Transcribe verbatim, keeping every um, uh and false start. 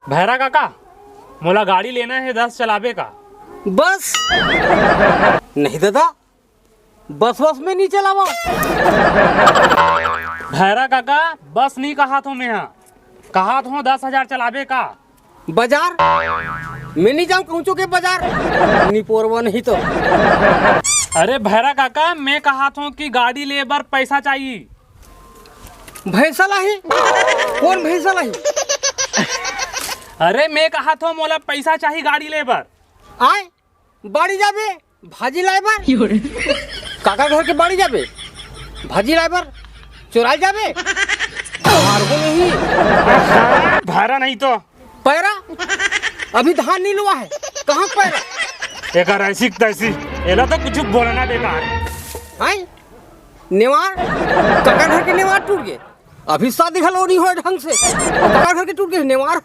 भैरा काका, मोला गाड़ी लेना हे, दस चलाबे का? बस? नहीं दादा, बस बस में नहीं चलावा। भैरा काका, बस नहीं कहा थो मैं, हाँ कहा थो दस हजार चलाबे का? बाजार? मैं नहीं जाऊँ कहूँचो के बाजार, निपोरवा नहीं तो। अरे भैरा काका, मैं कहा थो कि गाड़ी ले बर पैसा चाहिए। भैंसा लाही? कौन भैंसा लाही? अरे मैं कहा थो मोला पैसा चाहिए गाड़ी ले बर। आय, बाड़ी जाबे भाजी लाए बर? काका घर के बाड़ी जाबे भाजी लाए बर? चोराल जाबे? मारबो नहीं। भैरा नहीं तो। पैरा? अभी धान नहीं लुआ है, कहाँ पैरा? एकर ऐसी तैसी, एला तो कुछ बोलना बेकार है। हैं? नेवार? काका घर के नेवार टूट गए। अभी शादी घलो नहीं होय ढंग से, काका घर के टूट गए नेवार।